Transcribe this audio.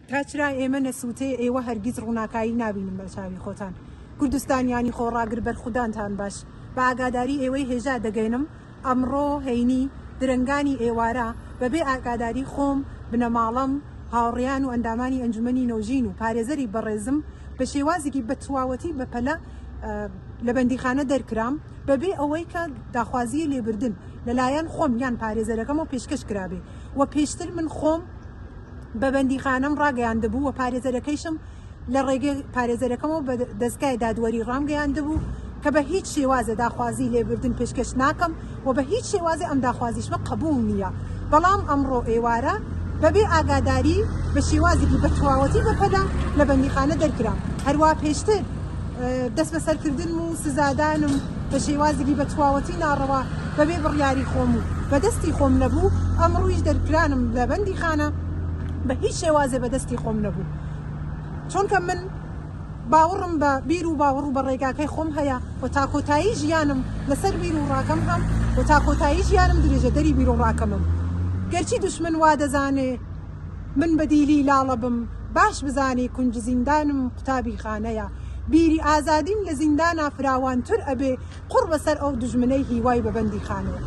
تا چرای ئێمە نەسووتێ ئێوە هەرگیز ڕووناکایی نابینن بە چاوی خۆتان. کوردستانیانی خۆڕاگر بەرخودانتان باش. بە ئاگاداری ئێوەی هێژا دەگەێنم ئەمڕۆ هەینی درەنگانی ئێوارە بە بێ ئاگاداری خۆم، بنەماڵەم، هاوڕێیان و ئەندامانی ئەنجومەنی نۆژین و پارێزەری بەڕێزم بە شێوازێکی بە تواوەتی بە پەلە لە بەندیخانە دەرکرام بە بێ ئەوەی کە داخوازیی لێبردن لە لایەن خۆم یان پارێزەرەکەمەوە پێشکەش کرابێ و پێشتر من خۆم بە بەندیخانەم ڕاگەیاندبوو و پارێزەرەکەیشم لە ڕێگەی پارێزەرەکەمەوە بە دەزگای دادوەری ڕامگەیاندبوو کە بە هیچ شێوازێ داخوازی لێبردن پێشکەش ناکەم و بە هیچ شێوازێ ئەم داخوازیشمە قەبووڵ نییە، بەڵام ئەمڕۆ ئێوارە بەبێ ئاگاداری بە شێوازێکی بە تواوەتی بەپەلە لە بەندیخانە دەرکرام، هەروا پێشتر دەستبەسەرکردنم و سزادانم بە شێوازێکی بە تواوەتی ناڕەوا بەبێ بڕیاری خۆم و بە دەستی خۆم نەبوو، ئەمڕویش دەرکرانم لە بەندیخانە بە هیچ شێوازێ بە دەستی خۆم نەبوو. چونکە من باوەڕم بە بیر و باوەڕ و بە ڕێگاکەی خۆم هەیە و تا کۆتایی ژیانم لەسەر بیر و ڕاکەم هەم و تا کۆتایی ژیانم درێژەدەری بیر و ڕاکەمم. گەرچی دوشمن وا دەزانێ من بە دیلی لاڵە بم، باش بزانێ کونج زیندانم قوتابیخانەیە. بیری ئازادیم لە زیندانا فراوانتر ئەبێ، قوڕ بەسەر ئەو دوژمنەی هیوای بە بەندیخانەیە.